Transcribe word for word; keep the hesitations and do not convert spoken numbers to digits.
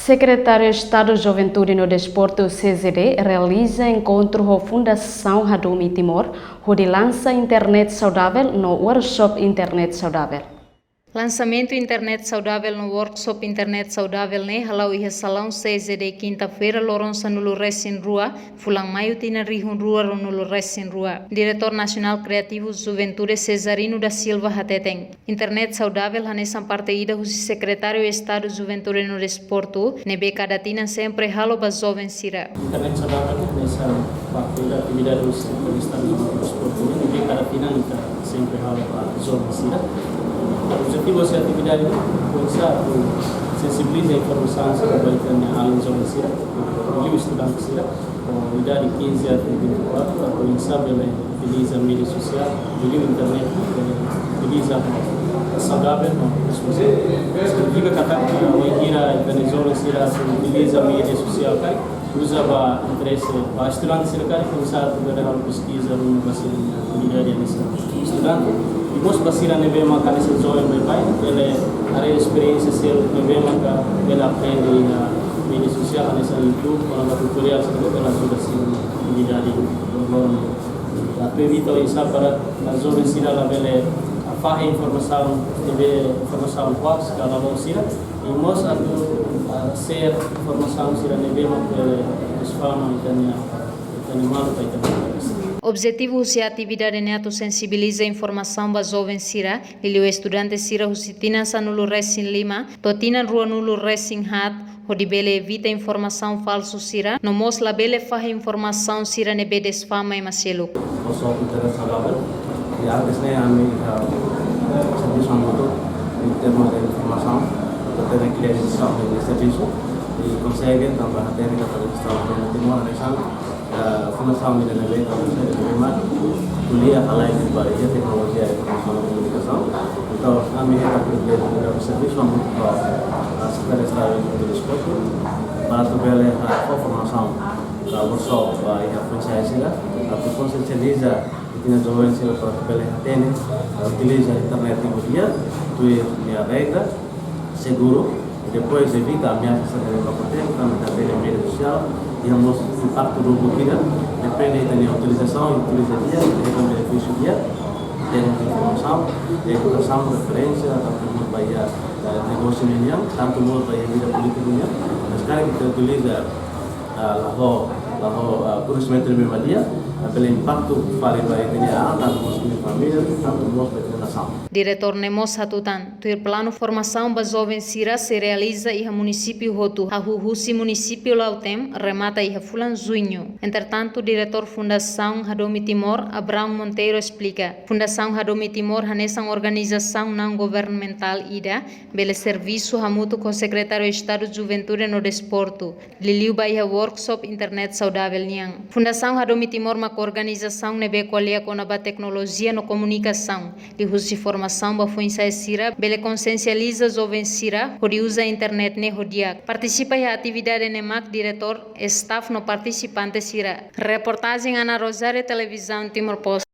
Sekretáriu Estadu Juventude no Desportu, C J D, realiza enkontru ho Fundasaun Hadomi Timor, hodi lansa internet saudavel no workshop internet saudavel. Lansamentu internet saudavel no workshop internet saudavel ne'e hala'o iha salaun C J D, kinta-feira, loron sanulu-resin-rua, fulan maiu, tinan rihun rua ruanulu-resin-rua. Diretór Nasionál Kreativu Juventude, Cesarino da Silva, hateten, internet saudavel hanesan parte ida husi Sekretáriu Estadu Juventude no Desportu, ne'ebé kada tinan sempre halo ba joven sira. Internet saudavel hanesan parte ida atividade husi Sekretáriu Estadu Juventude no Desportu, ne'ebé kada tinan ita sempre halo ba joven sira. Objetivu husi atividade ne'e oinsá atu sensibiliza informasaun sira ba ita-nia alin joven sira, liuliu estudante sira, ho idade kinze até vinte e quatro, atu oinsá bele utiliza média sosiál, liuliu internet, eh, utiliza saudavel no responsavel. Signifika katak, eh, wainhira ita-nia joven sira atu utiliza média sosiál karik, uza ba interese, ba estudante sira karik, oinsá atu bele halo peskiza ruma ba sira-nia atividade hanesan estudante. I mós ba sira ne'ebé maka hanesan joven baibain, bele haree esperiénsia seluk ne'ebé maka bele aprende iha média sosiál hanesan YouTube, kona-ba tutoriál sira ne'ebé bele ajuda sira-nia atividade loroloron. Atu evita oinsá para joven sira labele fahe informasaun ne'ebé informasaun hoax ka la loos sira, i mós atu, ah, share informasaun sira ne'ebé maka bele desfama ita-nia, ita-nia maluk ka ita-nia país. Objetivu husi atividade ne'e atu sensibiliza informasaun ba joven sira, liuliu estudante sira husi tinan sanulu-resin-lima to'o tinan ruanulu-resin-haat, hodi bele evita informasaun falsu sira, no mós labele fahe informasaun sira ne'ebé desfama ema seluk. Oso internet saudavel, i antes ne'e ami, ah, servisu hamutuk em termos de informasaun, atu hatene kria de servisu, i konsege tanba hatene katak Estadu Timor hanesan, ah, fundasaun ida ne'ebé, ne'ebé mak ko'alia halai ba iha teknolojia informasaun no komunikasaun. Entaun, ami hetan priviléjiu atu servisu hamutuk ho, ah, Sekretáriu Estadu Juventude no Desportu, para atu bele, ah, fó formasaun ka workshop ba iha foin-sa'e sira, atu konsiensializa ita-nia joven sira para atu bele hatene, ah, utiliza internet di'ak, tuir nia regra, seguru, i depois evita ameasa sira ne'ebé mak akontese, tanba ita hatene média sosiál iha mós impaktu rubuk ida, depende ita-nia utilizasaun, utiliza di'ak, ita hetan benefísiu di'ak, termos de informasaun, edukasaun, referénsia, tantu mós ba iha, eh, negósiu nian, tantu mós ba iha vida polítika nian, mas karik ita utiliza, ah, la ho, la ho, ah, koñesimentu ne'ebé mak di'ak, ah, bele impaktu fali ba ita-nia an, tantu mós ba ita-nia família, tantu mós ba ita-nia nasaun. Diretór ne'e mós hatutan, tuir planu formasaun ba joven sira sei realiza iha munisípiu hotu, hahú husi munisípiu Lautém, remata iha fulan Juñu. Entretantu, Diretór Fundasaun Hadomi Timor, Abraão Monteiro, esplika, Fundasaun Hadomi Timor hanesan organizasaun naun-governamentál ida, bele servisu hamutuk ho Sekretáriu Estadu Juventude no Desportu, liuliu ba iha workshop internet saudavel nian. Fundasaun Hadomi Timor mak organizasaun ne'ebé ko'alia kona-ba teknolojia no komunikasaun, liuhusi formasaun ba foin-sa'e sira, bele konsiensializa joven sira hodi uza internet ne'e ho di'ak. Partisipa iha atividade ne'e mak diretór, staff no partisipante sira. Reportajen Ana Rosário, Televizaun Timor Post.